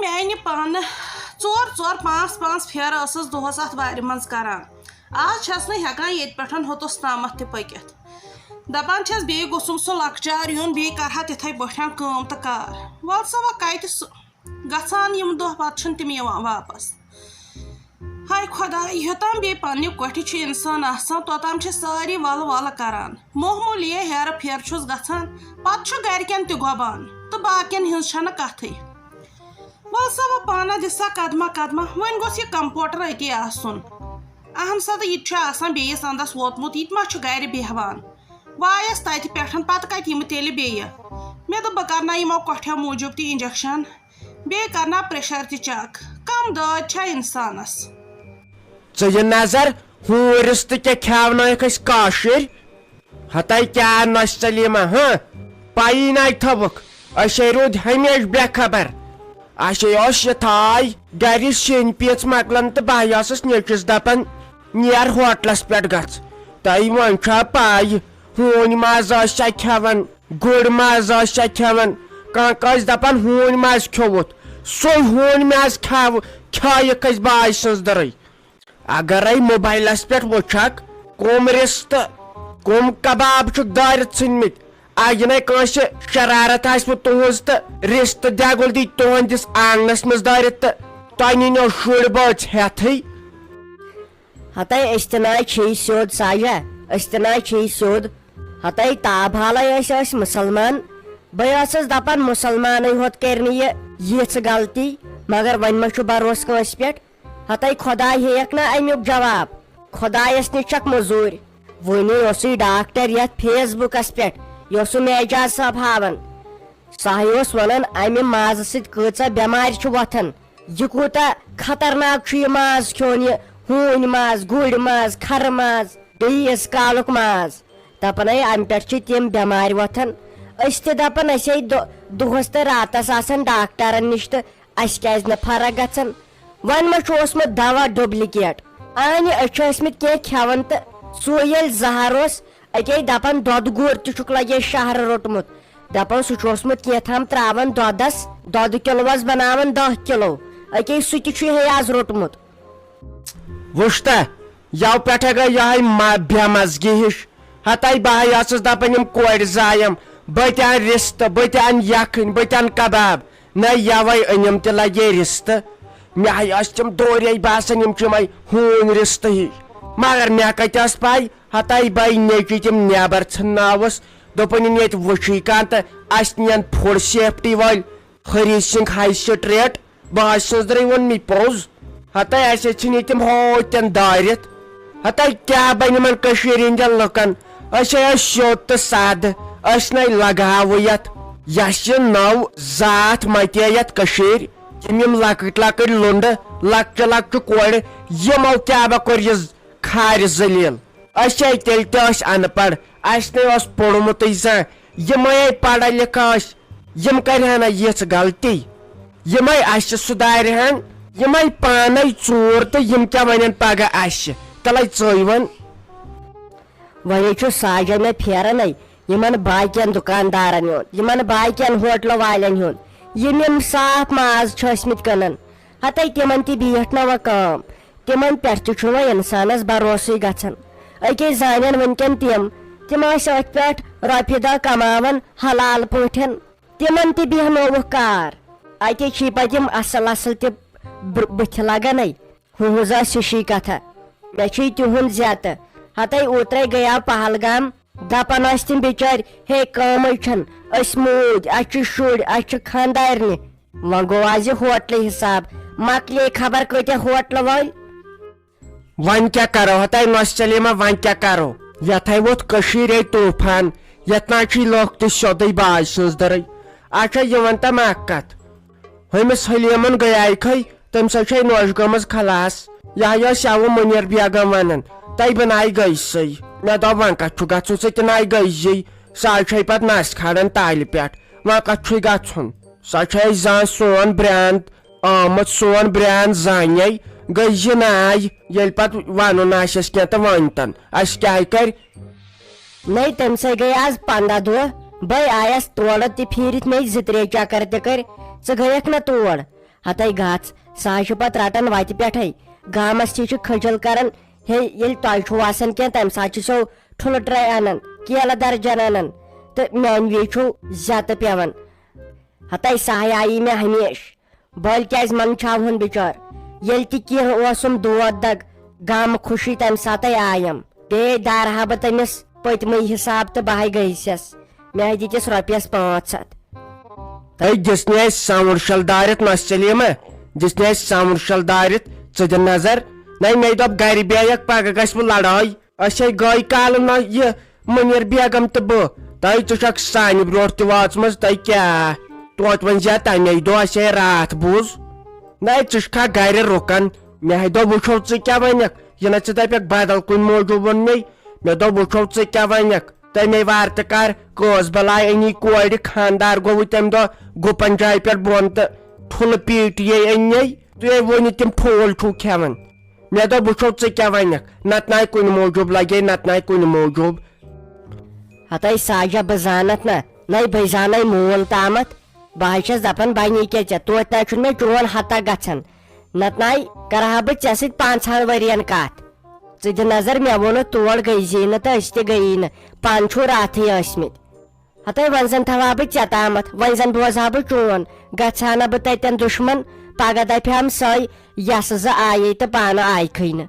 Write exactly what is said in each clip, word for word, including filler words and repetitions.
میانہِ پانہٕ ژور ژور پانٛژھ پانٛژھ پھیرٕ ٲسٕس دۄہس اتھ وارِ منٛز کران۔ آز چھس نہٕ ہٮ۪کان ییٚتہِ پٮ۪ٹھ ہوٚتُس تامتھ تہِ پٔکِتھ۔ دپان چھس، بیٚیہِ گوٚژھُم سُہ لۄکچار یُن، بیٚیہِ کرٕ ہا تِتھے پٲٹھۍ کٲم تہٕ کار۔ ول سا، وۄنۍ کتہِ سُہ گژھان یِم دۄہ، پتہٕ چھِنہٕ تِم یِوان واپس۔ ہاے خۄدا، یوٚتام بیٚیہِ پننہِ کۄٹھِ چھُ انسان آسان، توٚتام چھِ سٲری ولہٕ ولہٕ کران۔ معموٗلی ہیرٕ پھیرٕ چھُس گژھان، پتہٕ چھُ گرِکٮ۪ن تہِ گۄبان تہٕ باقین ہٕنٛز چھنہٕ کتھٕے۔ ول سا وۄنۍ پانہ دِ سا قدمہ قدمہ، وۄنۍ گوٚژھ یہِ کمپوٹر أتی آسُن۔ اہن سا، تہٕ یہِ تہِ چھُ آسان بیٚیِس اندس ووتمُت، یہِ تہِ ما چھُ گرِ بیہوان؟ وایس تتہِ پٮ۪ٹھ، پتہٕ کتہِ یِمہٕ تیٚلہِ بیٚیہِ؟ مےٚ دوٚپ، بہٕ کرناو یِمو کۄٹھیو موٗجوٗب تہِ انجیکشن، بیٚیہِ کرناو پریشر تہِ چیک۔ کم دٲدۍ چھا انسانس؟ ژٕ یہِ نظر، ہوٗرِس تہٕ کیٛاہ کھیاونٲیکھ أسۍ کٲشِرۍ؟ ہتاے کیٛاہ نۄشہِ سلیمہ، ہہ؟ پَیی نَے تھٲوٕکھ۔ أسے روٗدۍ ہمیشہِ بے خبر۔ اَسے اوس یہِ تھاے گرِ سِنۍ پیٖژ مۄکلان تہٕ بہٕ ٲسٕس نیٚچوِس دپان، "نیر ہوٹلس پٮ۪ٹھ گژھ۔" تۄہہِ وۄنۍ چھا پَے، ہوٗنۍ ماز ٲسۍ سا کھٮ۪وان، گُر ماز ٲسۍ سا کھٮ۪وان۔ کانٛہہ کٲنٛسہِ دپان، "ہوٗنۍ ماز کھیوٚوُتھ۔" سُے ہوٗنۍ ماز کھیاو-، کھیٲیِکھ أسۍ باے سٕنٛز دٔرٕے۔ اگرے موبایلس پٮ۪ٹھ وٕچھکھ، کۄم رِستہٕ، کۄم کباب چھِکھ دٲرِتھ ژھٕنمٕتۍ، اگہِ نے کٲنٛسہِ شرارت آسِوٕ تُہنٛز تہٕ رِستہٕ دٮ۪گُل دی تُہنٛدِس آنگنس منٛز دٲرِتھ تہٕ تۄہہِ نِنیو شُرۍ بٲژ ہٮ۪تھٕے۔ ہتے أسۍ تہِ ناے چھے سیوٚد ساجا، أسۍ تہِ ناے چھے سیوٚد۔ ہتے تاب حالے أسۍ ٲسۍ مُسلمان۔ بہٕ ٲسٕس دپان مُسلمانٕے ہوت کرِ نہٕ یہِ یِژھ غلطی، مگر وۄنۍ ما چھُ بروسہٕ کٲنٛسہِ پٮ۪ٹھ؟ ہتے خۄداے ہیٚیکھ نا امیُک جواب۔ خۄدایس نِش چھکھ مٔزوٗرۍ۔ وُنی اوسُے ڈاکٹر یتھ فیس بُکس پٮ۪ٹھ، یہِ اوسُم اعجاز صٲب ہاوان۔ سُہ ہاے اوس ونان، امہِ مازٕ سۭتۍ کۭژاہ بٮ۪مارِ چھِ وۄتھان۔ یہِ کوٗتاہ خطرناک چھُ یہِ ماز کھیوٚن، یہِ ہوٗنۍ ماز، گُرۍ ماز، کھرٕ ماز، بیٚیہِ ییٖژ کالُک ماز۔ دپان ہے، امہِ پٮ۪ٹھ چھِ تِم بٮ۪مارِ وۄتھان۔ أسۍ تہِ دپان، أسۍ ہے دۄ-، دۄہس تہٕ راتس آسان ڈاکٹرن نِش تہٕ اسہِ کیازِ نہٕ فرق گژھان؟ وۄنۍ ما چھُ اوسمُت دوا ڈُپلیکیٹ؟ اہنہِ، أسۍ چھِ ٲسمٕتۍ کینٛہہ کھٮ۪وان تہٕ سُے ییٚلہِ زہر اوس، أتی دپان دۄدٕ گوٗر تہِ چھُکھ لگے شہرٕ روٚٹمُت۔ دپان سُہ چھُ اوسمُت کینٛہہ تام تراوان دۄدس، دۄدٕ کِلوس بناوان دَہ کِلو۔ أتی سُہ تہِ چھُ یِہے آز روٚٹمُت۔ وٕچھتا، یَوٕ پٮ۪ٹھَے گٔے یِہوٚے ما-، بے مزگی ہِش۔ ہتَے بہٕ ہَے ٲسٕس دَپان، یِم کورِ زایَم، بہٕ تہِ اَنہٕ رِستہٕ، بہٕ تہِ اَنہٕ یَکھٕنۍ، بہٕ تہِ اَنہٕ کباب۔ نہ، یَوَے أنِم تہِ لَگے رِستہٕ۔ مےٚ ہَے ٲسۍ تِم دورے باسان، یِم چھِ یِمَے ہوٗنۍ رِستہٕ ہِوۍ۔ مگر مےٚ کَتہِ ٲس پَے، ہتَے بَے نیٚچِوۍ تِم نٮ۪بَر ژھٕنناوُس۔ دوٚپُن، یِم ییٚتہِ وٕچھی کانٛہہ تہٕ اَسہِ نِیَن فُڈ سیفٹی وٲلۍ۔ ہری سنگھ ہائی سٹریٹ، بہٕ حظ چھُس درٕے ووٚن مےٚ پوٚز۔ ہتے اَسہِ چھِنہٕ ییٚتہِ تِم ہوتٮ۪ن دٲرِتھ۔ ہتے کیٛاہ بَنہِ یِمَن کٔشیٖرِ ہِنٛدٮ۪ن لُکَن؟ أسۍ ہے ٲسۍ سیوٚد تہٕ سادٕ، أسۍ نَے لگاوو یَتھ۔ یَس یہِ نٔو ذات مَتے یَتھ کٔشیٖرِ، یِم یِم لۄکٕٹۍ لۄکٕٹۍ لُنٛڈٕ، لۄکچہِ لۄکچہِ کورِ، یِمو کیٛاہ با کوٚر یہِ خارِ ذلیل؟ أسۍ ہے تیٚلہِ تہِ ٲسۍ اَن پَڑھ، اَسہِ نَے اوس پوٚرمُتٕے زانٛہہ۔ یِمَے ہے پَڑھا لِکھا ٲسۍ، یِم کَرِہَن نہ یِژھ غلطی؟ یِمَے اَسہِ سُدھارِہَن، یِمَے پانَے ژوٗر تہٕ یِم کیٛاہ وَنَن پَگاہ اَسہِ؟ تَلَے ژٕے وَن۔ وۄنۍ چھُ ساجَن مےٚ پھیرَنَے یِمَن باقیَن دُکاندارَن ہُنٛد، یِمَن باقیَن ہوٹلہٕ والٮ۪ن ہُنٛد، یِم یِم صاف ماز چھِ ٲسۍمٕتۍ کٕنان۔ ہَتَے تِمَن تہِ بیٖٹھ نہ وۄنۍ کٲم۔ تِمن پٮ۪ٹھ تہِ چھُ وۄنۍ انسانس بھروسٕے گژھان۔ أکے زانن وٕنکٮ۪ن تِم، تِم ٲسۍ أتھۍ پٮ۪ٹھ رۄپیہِ دہ کماوان حلال پٲٹھۍ۔ تِمن تہِ بیہنووُکھ کار۔ اتے چھی پتہٕ تِم اصل اصل تہِ بر-، بٕتھِ لگانے۔ ہُہُنٛز ٲس ہِشی کتھا۔ مےٚ چھُے تِہُنٛد زیتہٕ۔ ہتے اوترے گٔیاو پہلگام۔ دپان ٲسۍ تِم بِچٲرۍ، "ہے، کٲمٕے چھَنہٕ، أسۍ موٗدۍ، اَسہِ چھِ شُرۍ، اَسہِ چھِ خانٛدارنہِ۔" وۄنۍ گوٚو آز یہِ ہوٹلہٕ حساب، مۄکلے خبر کۭتیٛاہ ہوٹلہٕ وٲلۍ۔ وۄنۍ کیٛاہ کرو ہتاے نۄشہِ سلیمہ، وۄنۍ کیٛاہ کرو؟ یتھ ہے ووٚتھ کٔشیٖرے طوفان، یتھ نہ چھُے لوٚکھ تہِ سیوٚدُے باج سٕنٛز دٔرٕے۔ اچھا، یہِ وَن تہٕ مےٚ اکھ کتھ، ہُمِس حلیٖمن گٔیایکھے، تٔمۍ سۭتۍ چھے نوش گٔمٕژ خلاص۔ یہِ ہا یہِ ٲس یَوٕ مُنیر بیگم وَنان، تَے بہٕ نَے گٔیسٕے۔ مےٚ دوٚپ، وۄنۍ کَتھ چھُ گژھُن، ژٕ تہِ نَے گٔیزے۔ سُہ ہا چھے پَتہٕ نَس کھالان تالہِ پٮ۪ٹھ۔ وۄنۍ کَتھ چھُے گژھُن؟ سۄ چھے زان سون برٛانٛد آمُت، سون برٛانٛد زانے گٔیزِ ناے۔ ییٚلہِ پَتہٕ وَنُن آسٮ۪س کینٛہہ تہٕ وٲنۍ تَن، اَسہِ کیٛاہ کَرِ؟ نَے، تٔمۍ سٕے گٔے آز پنٛداہ دۄہ۔ بٔے آیس تورٕ تہِ پھیٖرِتھ، مےٚ زٕ ترٛےٚ چکر تہِ کٔرۍ۔ ژٕ گٔیَکھ نہ تور؟ ہتے گژھ، سۄ حظ چھِ پتہٕ رٹان وتہِ پٮ۪ٹھے۔ گامس تہِ چھِ خجل کران، ہے، ییٚلہِ تۄہہِ چھُو آسان کینٛہہ، تمہِ ساتہٕ چھِ سو ٹھُلہٕ ٹرے انان، کیلہٕ درجن انان، تہٕ میانہِ وِزِ چھُو زیتہٕ پٮ۪وان۔ ہتے سۄ ہاے آیی مےٚ ہمیشہٕ۔ بٔلۍ کیازِ منٛدچھاوہُن بِچار؟ ییٚلہِ تہِ کینٛہہ اوسُم دود دگ، غم خوشی، تمہِ ساتَے آیم۔ بیٚیہِ دارہا بہٕ تٔمِس پٔتمٕے حساب تہٕ بہٕ ہاے گٔیسٮ۪س۔ مےٚ ہاے دِتِس رۄپیس پانٛژھ ہتھ۔ تہٕ دِژنہِ اَسہِ ساوُنٛڈ شل دارِتھ نۄشہِ سلیمہ، دِژنہِ اَسہِ ساوُنٛڈ شل دارِتھ، ژٕ دِ نظر۔ نَے مےٚ دوٚپ گرِ بیٚہکھ، پگاہ گژھِ وۄنۍ لڑٲے۔ أسے گٔے کالہٕ نہ یہِ مُنیر بیگم تہٕ بہٕ۔ تۄہہِ، ژٕ چھکھ سانہِ برونٛٹھ تہِ وٲژمٕژ، تۄہہِ کیٛاہ؟ توتہِ ؤنۍ زِ تَمے دۄہ اَسے راتھ بوٗز۔ نَے، ژٕ چھکھا گرِ رُکان؟ مےٚ ہے دوٚپ، وٕچھو ژٕ کیٛاہ وَنکھ۔ یہِ نہ ژٕ دَپکھ بدل کُنہِ موٗجوٗب ووٚن مے۔ مےٚ دوٚپ، وٕچھو ژٕ کیٛاہ وَنکھ۔ تَمے وارٕ تہِ کر کٲنٛس بلاے أنی کورِ، خاندار گوٚوُے تَمہِ دۄہ گُپن جایہِ پٮ۪ٹھ بۄن تہٕ ٹھُلہٕ پیٖٹۍ یے أنۍ نے۔ تُہۍ ہے ؤنِو تِم ٹھوٗل چھُو کھٮ۪وان۔ مےٚ دوٚپ، وٕچھو ژٕ کیٛاہ وَنکھ، نتہٕ ناے کُنہِ موٗجوٗب لگے، نتہٕ ناے کُنہِ موٗجوٗب۔ ہتے ساجہ، بہٕ زانتھ نہ، نَے بہٕ زانے موٗل تامتھ۔ بہٕ حظ چھَس دپان، بنے کیٛاہ ژےٚ؟ توتہِ نہ چھُنہٕ مےٚ چون ہتا گژھان، نتہٕ ناے کرٕ ہا بہٕ ژےٚ سۭتۍ پانٛژہن ؤرین کتھ۔ ژٕ دِ نظر، مےٚ ووٚنُتھ تور گٔیزی نہٕ تہٕ أسۍ تہِ گٔیی نہٕ، پانہٕ چھُو راتھٕے ٲسمٕتۍ۔ ہتے وۄنۍ زن تھاوہا بہٕ ژےٚ تامتھ، وۄنۍ زن بوزہا بہٕ چون، گژھٕ ہا نہ بہٕ تتٮ۪ن دُشمن، پگاہ دپہِ ہم سۄے، یس زٕ آیے تہٕ پانہٕ آیکھٕے نہٕ۔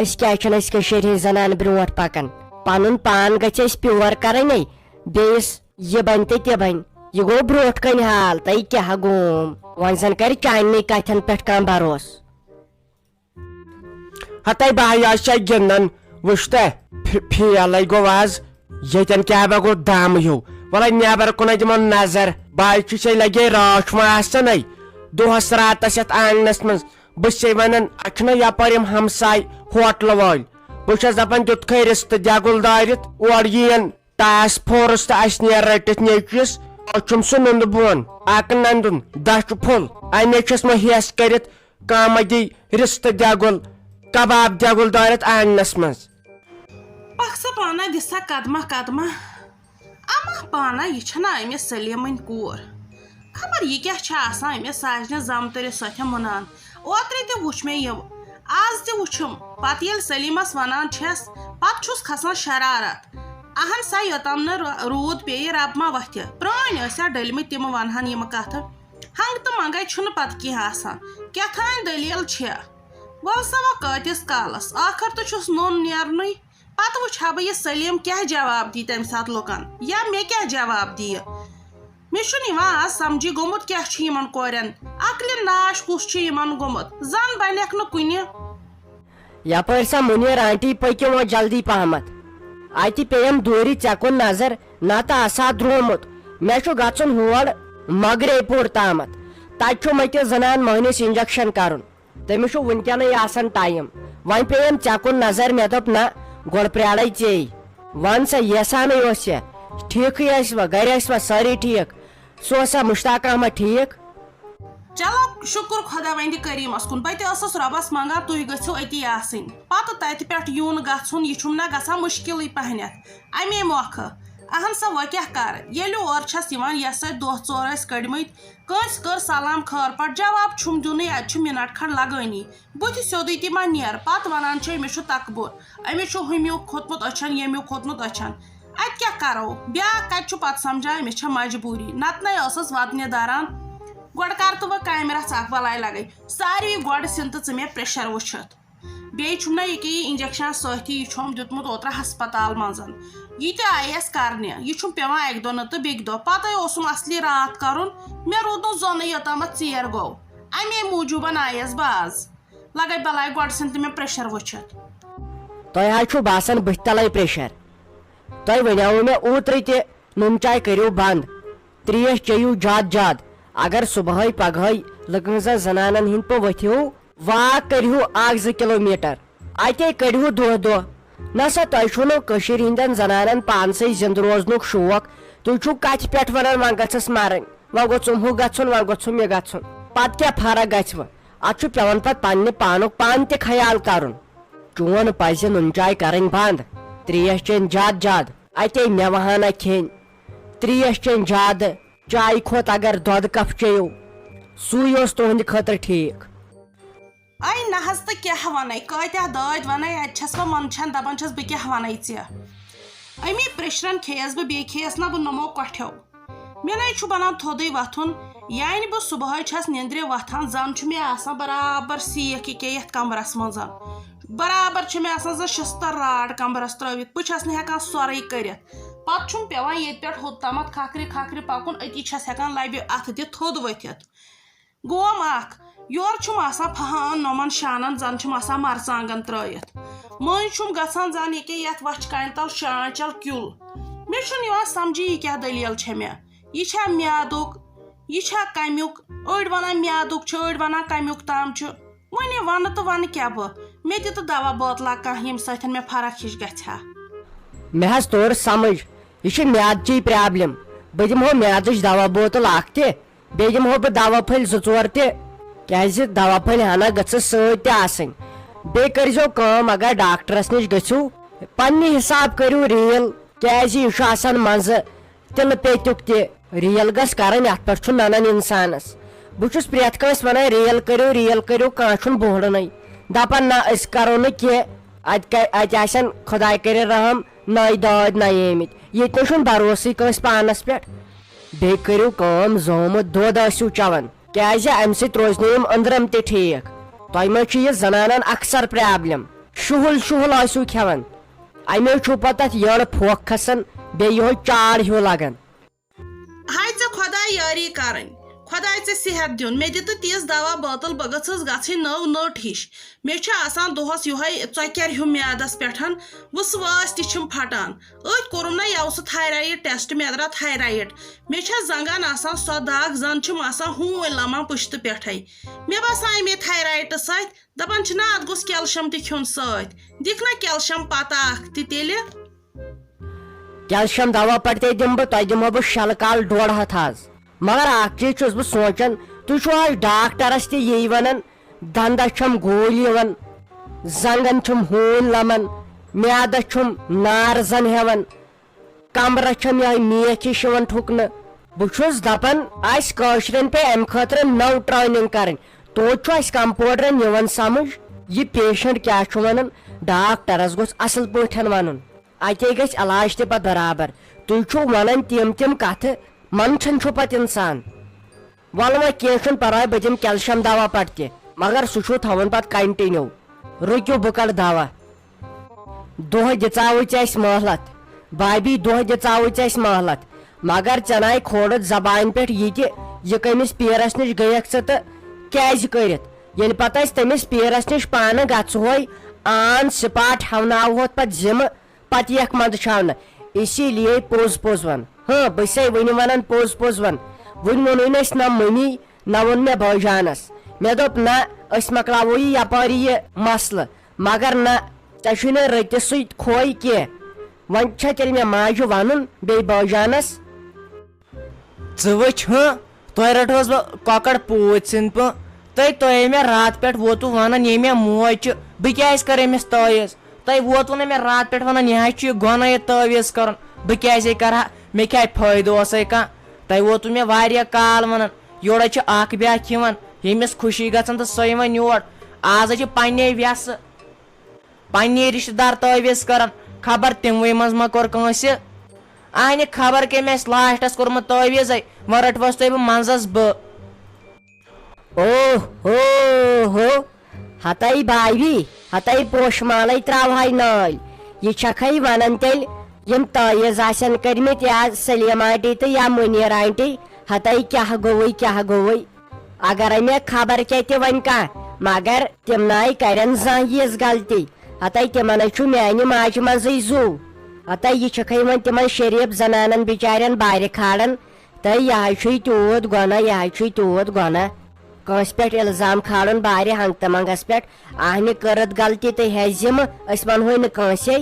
أسۍ کیازِ چھِنہٕ أسۍ کٔشیٖرِ ہِنٛدۍ زنانہٕ برونٛٹھ پکان؟ پنُن پان گژھِ اَسہِ پیور کرٕنۍ، بیٚیِس یہِ بنہِ تہٕ تہِ بنہِ۔ یہِ گوٚو برونٛٹھ کنہِ حال، تۄہہِ کیٛاہ گوم؟ وۄنۍ زن کرِ چاننٕے کتھٮ۪ن پٮ۪ٹھ کانٛہہ بروسہٕ۔ ہتے بہٕ ہا چھسے گِنٛدان، وٕچھتہ، فی-، فیلے گوٚو آز۔ ییٚتٮ۪ن کیٛاہ بہ گوٚو دم ہیوٗ۔ وَلے نٮ۪بر کُنے دِمو نظر۔ بہٕ ہا چھُسے لگے رٲچھ وۄنۍ آسنے دۄہس راتس یتھ آنگنس منٛز۔ بہٕ چھسے ونان، اتھ چھُنہ یپٲرۍ یِم ہمساے ہوٹلہٕ وٲلۍ۔ بہٕ چھس دپان، دیُتکھے رستہٕ دٮ۪گُل دٲرِتھ، اورٕ یِین ٹاسک فورس تہٕ اسہِ نیر رٔٹِتھ نیٚچوِس۔ أسۍ چھُم سُہ نُنٛدٕ بون، اکہٕ نندُن، دچھُ پھوٚل۔ امے چھس مےٚ ہیس کٔرِتھ کامہ دی رستہٕ دٮ۪گُل، کباب دٮ۪گُل دٲرِتھ آنگنس منٛز۔ پکھ سا پانہ، دِ سا قدمہ قدمہ۔ اما پانہ، یہِ چھنہ أمِس سلیمٕنۍ کوٗر؟ خبر یہِ کیٛاہ چھِ آسان أمِس ساجنہِ زمتٕرِس سۄتھِ مُنان۔ اوترٕ تہِ وُچھ مےٚ یہِ، آز تہِ وُچھُم۔ پتہٕ ییٚلہِ سلیمس ونان چھس، پتہٕ چھُس کھسان شرارت۔ اہن سا، یوٚتام نہٕ رو-، روٗد پیٚیہِ، رب ما وتھِ۔ پرٛٲنۍ ٲسیا ڈٔلمٕتۍ، تِم ونہن یِمہٕ کتھٕ۔ ہنٛگ تہٕ منٛگے چھُنہٕ پتہٕ کینٛہہ آسان۔ کیٛاہ تام دٔلیٖل چھےٚ۔ ول سا وۄنۍ کۭتِس کالس؟ ٲخر تہٕ چھُس نوٚن نیرنُے۔ پتہٕ وٕچھ ہا بہٕ، یہِ سلیٖم کیٛاہ جواب دی تمہِ ساتہٕ لُکن، یا مےٚ کیٛاہ جواب دِیہِ۔ مےٚ چھُنہٕ یِوان آز سمجھی، گوٚمُت کیٛاہ چھُ یِمن کورٮ۪ن؟ عقلہِ ناش کُس چھُ یِمن گوٚمُت؟ زن بنٮ۪کھ نہٕ کُنہِ۔ یپٲرۍ سا مُنیر آنٹی، پٔکِو وۄنۍ جلدی پہمتھ۔ اتہِ پیٚیم دوٗرِ ژےٚ کُن نظر، نتہٕ آسہٕ ہا درٛومُت۔ مےٚ چھُ گژھُن ہور مگرے پوٗر تامتھ۔ تتہِ چھُم أکِس زنان مٔہنِس انجکشن کرُن۔ تٔمِس چھُ وُنکیٚنٕے آسان ٹایم۔ وۄنۍ پیٚیم ژےٚ کُن نظر، مےٚ دوٚپ، نہ، گۄڈٕ پرٛارے ژے۔ وَن سا، ییٚسانٕے اوس یہِ؟ ٹھیٖکھٕے ٲسوا؟ گرِ ٲسوا سٲری ٹھیٖک؟ سُہ اوسا مُشتاق احمد ٹھیٖک؟ چلو، شُکُر خۄداوندِ کریٖمس کُن۔ بہٕ تہِ ٲسٕس رۄبس منٛگان، تُہۍ گٔژھِو أتی آسٕنۍ۔ پتہٕ تتہِ پٮ۪ٹھ یُن گژھُن، یہِ چھُم نہ گژھان مُشکِلٕے پہنتھ۔ اَمے مۄکھٕ۔ اہن سا، وۄنۍ کیٛاہ کرٕ؟ ییٚلہِ اور چھَس یِوان، یَس سۭتۍ دۄہ ژور ٲسۍ کٔڑمٕتۍ، کٲنٛسہِ کٔر سلام خٲر پٲٹھۍ، جواب چھُم دیُنٕے، اَتہِ چھُ مِنٹ کھنٛڈ لگٲنی۔ بُتھِ سیوٚدُے تہِ ما نیر؟ پتہٕ ونان چھے، مےٚ چھُ تکبر، أمِس چھُ ہُمیُک کھوٚتمُت أچھن، ییٚمیُک کھوٚتمُت أچھن۔ اَتہِ کیٛاہ کرو؟ بیٛاکھ کتہِ چھُ پتہٕ سمجھان، أمِس چھےٚ مجبوٗری، نتہٕ نے ٲسٕس ودنہِ دران۔ گۄڈٕ کر تہٕ وۄنۍ کامہِ رژھ اکھ بلاے لگے۔ ساروی گۄڈٕ سِن تہٕ ژٕ مےٚ پریشر وٕچھِتھ۔ بیٚیہِ چھُم نہ یہِ کیٛاہ یہِ انجکشن سۭتی، یہِ چھُم دیُتمُت اوترٕ ہسپتال منٛز۔ یہِ تہِ آیس کرنہِ، یہِ چھُم پٮ۪وان اکہِ دۄہ نہٕ تہٕ بیٚکہِ دۄہ۔ پتے اوسُم اصلی راتھ کرُن، مےٚ روٗد نہٕ زۄنٕے یوٚتامتھ ژیر گوٚو۔ امے موٗجوٗبن آیس بہٕ آز۔ لگے بلاے گۄڈٕ سن تہِ مےٚ پریشر وٕچھِتھ۔ تۄہہِ حظ چھُو باسان بٕتھِ تلے پریشر۔ تۄہہِ ونیاوُ مےٚ اوترٕ تہِ، نُن چاے کٔرِو بنٛد، ترٛیش چیٚیِو زیادٕ زیادٕ۔ اگر صُبحٲے پگہٲے لُکہٕ ہٕنٛزن زنانن ہٕنٛدۍ پٲٹھۍ ؤتھِو، واک کٔرِہِو اکھ زٕ کلوٗمیٹر، اتے کٔڑِہِو دۄہ دۄہ۔ نہ سا، تۄہہِ چھُو نہٕ کٔشیٖرِ ہٕنٛدٮ۪ن زنانن پانسٕے زِندٕ روزنُک شوق۔ تُہۍ چھِو کتھِ پٮ۪ٹھ ونان، وۄنۍ گژھس مرٕنۍ، وۄنۍ گوٚژھُم ہُہ گژھُن، وۄنۍ گوٚژھُم یہِ گژھُن۔ پتہٕ کیٛاہ فرق گژھِ وۄنۍ؟ اتھ چھُ پٮ۪وان پتہٕ پننہِ پانُک پان تہِ خیال کرُن۔ چون پزِ نُن چاے کرٕنۍ بنٛد، ترٛیش چیٚنۍ زیادٕ زیادٕ۔ اتے مٮ۪وٕ ہنا کھیٚنۍ، ترٛیش چیٚنۍ زیادٕ، چایہِ کھۄتہٕ اگر دۄدٕ کپ چیٚیِو، سُے اوس تُہنٛدِ خٲطرٕ ٹھیٖک۔ اے نہ حظ، تہٕ کیٛاہ وَنے، کۭتیٛاہ دٲدۍ وَنے، اَتہِ چھَس بہٕ منٛدچھان، دَپان چھَس بہٕ کیٛاہ وَنے ژےٚ۔ اَمی پریشرَن کھیٚیَس بہٕ، بیٚیہِ کھیٚیَس نہ بہٕ نَمو کۄٹھیو۔ مےٚ نے چھُ بَنان تھوٚدُے وۄتھُن، یعنی بہٕ صُبحٲے چھَس نیٚنٛدرِ وۄتھان، زَن چھُ مےٚ آسان برابر سیٖکھ ییٚکیٛاہ یَتھ کَمرَس منٛز، برابر چھِ مےٚ آسان زَن شِستَر راڈ کَمرَس ترٛٲوِتھ، بہٕ چھَس نہٕ ہٮ۪کان سۄرٕے کٔرِتھ۔ پَتہٕ چھُم پٮ۪وان ییٚتہِ پٮ۪ٹھ ہُتھ تامَتھ کھکھرِ کھکھرِ پَکُن، أتی چھَس ہٮ۪کان لَبہِ اَتھٕ دِتھ تھوٚد ؤتھِتھ۔ گوم اکھ، یورٕ چھُم آسان پھہان نۄمن شانن، زن چھُم آسان مرژانگن ترٲیِتھ۔ مٔنٛزۍ چھُم گژھان زن ییٚکیٛاہ یتھ وچھِ کانہِ تل شانچل کیُل۔ مےٚ چھُنہٕ یِوان سمجھی یہِ کیٛاہ دٔلیٖل چھےٚ مےٚ۔ یہِ چھا میادُک؟ یہِ چھا کمیُک؟ أڑۍ ونان میادُک چھُ، أڑۍ ونان کمیُک تام چھُ۔ وۄنۍ یہِ ونہٕ تہٕ ونہٕ کیٛاہ بہٕ؟ مےٚ دِ تہٕ دوا بٲتلہ کانٛہہ، ییٚمہِ سۭتۍ مےٚ فرق ہِش گژھِ ہا۔ مےٚ حظ توٚر سمجھ، یہِ چھِ میادچی پرابلم۔ بہٕ دِمہو میادٕچ دوا بوتل اکھ تہِ، بیٚیہِ دِمہو بہٕ دوا پھٔلۍ زٕ ژور تہِ، کیازِ دوا پھٔلۍ ہنا گٔژھس سۭتۍ تہِ آسٕنۍ۔ بیٚیہِ کٔرزیٚو کٲم، اگر ڈاکٹرس نِش گٔژھِو، پننہِ حساب کٔرِو ریٖل، کیازِ یہِ چھُ آسان منٛزٕ تِلہٕ پیٚتیُک تہِ۔ ریٖل گٔژھ کرٕنۍ، اتھ پٮ۪ٹھ چھُ ننان انسانس۔ بہٕ چھُس پرٛٮ۪تھ کٲنٛسہِ ونان، ریٖل کٔرِو، ریٖل کٔرِو، کانٛہہ چھُنہٕ بوہڑنٕے۔ دپان نہ، أسۍ کرو نہٕ کینٛہہ، اتہِ کتہِ، اتہِ آسن خۄداے کٔرِنۍ رحم نٔے دٲدۍ نَیے مٕتۍ۔ ییٚتہِ نہ چھُنہٕ بروسٕے کٲنٛسہِ پانس پٮ۪ٹھ۔ بیٚیہِ کٔرِو کٲم، زومُت دۄد ٲسِو چٮ۪وان، کیازِ امہِ سۭتۍ روزِ نہٕ یِم أنٛدرم تہِ ٹھیٖک۔ تۄہہِ ما چھُ یہِ زنانن اکثر پرابلم؟ شُہُل شُہُل ٲسِو کھٮ۪وان، امے چھُو پتہٕ تتھ یٔڑ پھۄکھ کھسان، بیٚیہِ یِہوٚے چاڑ ہیوٗ لگان۔ ہاے ژےٚ خۄداے یٲری کرٕنۍ، خۄداے ژےٚ صحت دیُن، مےٚ دِ تہٕ تیٖژ دوا بٲتل، بہٕ گٔژھٕس گژھٕنۍ نٔو نٔٹ ہِش۔ مےٚ چھِ آسان دۄہس یِہوٚے ژۄکٮ۪ر ہیوٗ میادس پٮ۪ٹھ، وٕسہٕ وٲسۍ تہِ چھِم پھٹان۔ أتھۍ کوٚرُم نہ یَوٕ سُہ تھایرایِڈ ٹیسٹ، مےٚ درٛاو تھایرایِڈ۔ مےٚ چھےٚ زنٛگن آسان سۄ دگ، زن چھِم آسان ہوٗنۍ لمان پُشتہٕ پٮ۪ٹھے۔ مےٚ باسان اَمے تھایرایِڈٕ سۭتۍ، دپان چھِ نہ اتھ گوٚژھ کیلشیم تہِ کھیوٚن سۭتۍ۔ دِکھ نہ کیلشیم پتہ اکھ تہِ تیٚلہِ۔ کیلشیم دوا پٹتے دِمہٕ بہٕ، تۄہہِ دِمہو بہٕ شیٚلہٕ کال ڈۄڈ ہتھ حظ۔ مگر اکھ چیٖز چھُس بہٕ سونٛچان، تُہۍ چھِو حظ ڈاکٹرس تہِ یی ونان، دنٛدس چھم گوٗلۍ یِوان، زنٛگن چھم ہوٗنۍ لمان، میادس چھم نار زن ہٮ۪وان، کمرس چھم یِہوٚے میٖکھ ہِش یِوان ٹھُکنہٕ۔ بہٕ چھُس دپان، اسہِ کٲشرٮ۪ن پیٚیہِ امہِ خٲطرٕ نٔو ٹریننگ کرٕنۍ۔ توتہِ چھُ اسہِ کمپاوڈرن یِوان سمجھ، یہِ پیشنٹ کیٛاہ چھُ ونان، ڈاکٹرس گوٚژھ اصل پٲٹھۍ ونُن۔ اتے گژھِ علاج تہِ پتہٕ برابر۔ تُہۍ چھِو ونان تِم تِم کتھٕ، منٛدچھان چھُ پتہٕ انسان۔ ولہٕ وۄنۍ کینٛہہ چھُنہٕ پرواے، بہٕ دِمہٕ کیلشیم دوا پٹہٕ تہِ، مگر سُہ چھُو تھاوُن پتہٕ کنٹینیو۔ رُکِو، بہٕ کڑٕ دوا۔ دۄہ دِژاوُے ژےٚ اسہِ مہلت، بابی، دۄہ دِژاوُے ژےٚ اسہِ مہلت، مگر ژےٚ ناے کھولُتھ زبانہِ پٮ۪ٹھ یہِ تہِ، یہِ کٔمِس پیٖرس نِش گٔیکھ ژٕ تہٕ کیازِ کٔرِتھ؟ ییٚلہِ پتہٕ أسۍ تٔمِس پیٖرس نِش پانہٕ گژھہوے، آن سپاٹ ہٮ۪وناوہوتھ پتہٕ ذمہٕ، پتہٕ یِکھ منٛدچھاونہٕ۔ اسی لیے پوٚز پوٚز ون۔ ہاں، بہٕ چھسے وُنہِ ونان پوٚز پوٚز ون۔ وُنہِ ووٚنُے نہٕ اسہِ نہ مٔمی، نہ ووٚن مےٚ بٲے جانس۔ مےٚ دوٚپ، نہ، أسۍ مۄکلاوو یہِ یپٲری یہِ مسلہٕ۔ مگر نہ، ژےٚ چھُے نہٕ رٔتِس سۭتۍ کھوے کینٛہہ۔ وۄنۍ چھا تیٚلہِ مےٚ ماجہِ ونُن بیٚیہِ بٲے جانس؟ ژٕ وٕچھ، ہٕنٛہ، تۄہہِ رٔٹہوس بہٕ کۄکر پوٗتۍ سٕنٛدۍ پٲٹھۍ۔ تۄہہِ، تۄہہِ مےٚ راتہٕ پٮ۪ٹھ ووتوٕ ونان، ییٚمہِ مےٚ موج چھِ، بہٕ کیٛازِ کرٕ أمِس تعویٖذ؟ تۄہہِ ووتوٕ نہٕ مےٚ راتہٕ پٮ۪ٹھ ونان، یہِ حظ چھُ یہِ گۄناہ یہِ تعویٖذ کرُن، بہٕ کیٛازے کرٕ ہا؟ مےٚ کیٛاہ فٲیدٕ اوسے کانٛہہ؟ تۄہہِ ووتوٕ مےٚ واریاہ کال ونان، یورٕ حظ چھِ اکھ بیٛاکھ یِوان، ییٚمِس خوشی گژھان تہٕ سۄ یِوان یور۔ آز حظ چھِ پننے وٮ۪سہٕ، پننی رشتہٕ دار تعویٖذ کران، خبر تِموٕے منٛز ما کوٚر کٲنٛسہِ۔ اہنہِ خبر کٔمۍ آسہِ لاسٹس کوٚرمُت تعویٖذے، وۄنۍ رٔٹوس تُہۍ بہٕ منٛزس بہٕ۔ او ہو ہو، ہتاے بابی، ہتاے پوشہٕ مالے تراوہاے نٲلۍ۔ یہِ چھکھے ونان تیٚلہِ، یِم تعویٖذ آسن کٔرمٕتۍ یا سلیمہ آنٹی تہٕ یا مُنیر آنٹی، ہتاے کیاہ گوٚوُے، کیاہ گوٚوُے۔ اگرے مےٚ خبر کیٛاہ تہِ ونہِ کانٛہہ، مگر تِم ناے کرن زانٛہہ یِژھ غلطی۔ ہتاے تِمن ہے چھُ میانہِ ماجہِ منٛزٕے زُو۔ ہتاے یہِ چھکھے وۄنۍ تِمن شریف زنانن بچارٮ۪ن بارِ کھالان۔ تہٕ یہِ حظ چھُے تیوٗت گۄناہ، یہِ حظ چھُے تیوٗت گۄناہ۔ کٲنٛسہِ پٮ۪ٹھ الزام کھالُن بارِ ہنٛگتہٕ منٛگس پٮ۪ٹھ، اہنہِ کٔرٕتھ غلطی تہٕ ہیٚژ ذمہٕ، أسۍ ونہوے نہٕ کٲنٛسے۔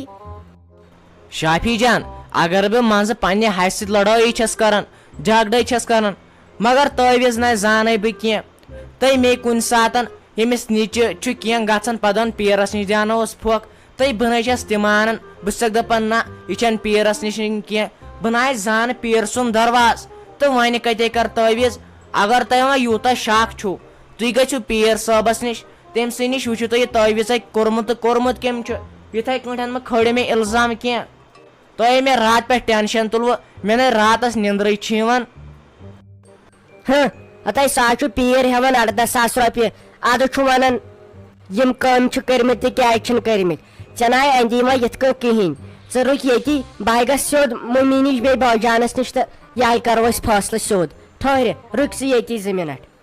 شافی جان، اگر بہٕ منٛزٕ پننہِ ہسہِ سۭتۍ لڑٲیی چھَس کران، جھگڑے چھَس کران، مگر تعویذ نہ زانے بہٕ کینٛہہ۔ تہٕ مے کُنہِ ساتن ییٚمِس نِچہِ چھُ کینٛہہ گژھان، پتہٕ دپان پیٖرس نِش دیانوس پھۄکھ، تہٕ بہٕ نَے چھَس تہِ مانان۔ بہٕ چھَسَکھ دَپان، نہ، یہِ چھَنہٕ پیٖرَس نِش نِنۍ کینٛہہ۔ بہٕ نہ حظ زانہٕ پیٖر سُنٛد دروازٕ، تہٕ وۄنۍ کَتہِ کَرٕ تعویٖذ؟ اگر تۄہہِ وۄنۍ یوٗتاہ شک چھُو، تُہۍ گٔژھِو پیٖر صٲبس نِش، تٔمۍ سٕے نِش وٕچھِو تُہۍ یہِ تعویٖذ اَتہِ کوٚرمُت تہٕ کوٚرمُت کٔمۍ چھُ۔ یِتھَے کٲٹھۍ مہ کھٲلِو مےٚ الزام کینٛہہ۔ تۄہہِ مےٚ راتہٕ پٮ۪ٹھ ٹٮ۪نشن تُلوٕ، مےٚ نَے راتس نیٚنٛدرٕے چھِ یِوان۔ ہہ، ہتے سا چھُ پیٖر ہٮ۪وان اَرداہ ساس رۄپیہِ، اَدٕ چھُ وَنان یِم کٲم چھِ کٔرمٕتۍ تہِ کیٛازِ چھِنہٕ کٔرمٕتۍ؟ ژےٚ نَے اَندی وۄنۍ یِتھ کٔنۍ کِہیٖنۍ۔ ژٕ رُکۍ ییٚتی، بہٕ ہاے گژھٕ سیوٚد مٔمی نِش بیٚیہِ باجانَس نِش تہٕ یہِ ہاے کَرو أسۍ فٲصلہٕ سیوٚد۔ ٹھٔہرِ، رُکۍ ژٕ ییٚتی زٕ مِنَٹ۔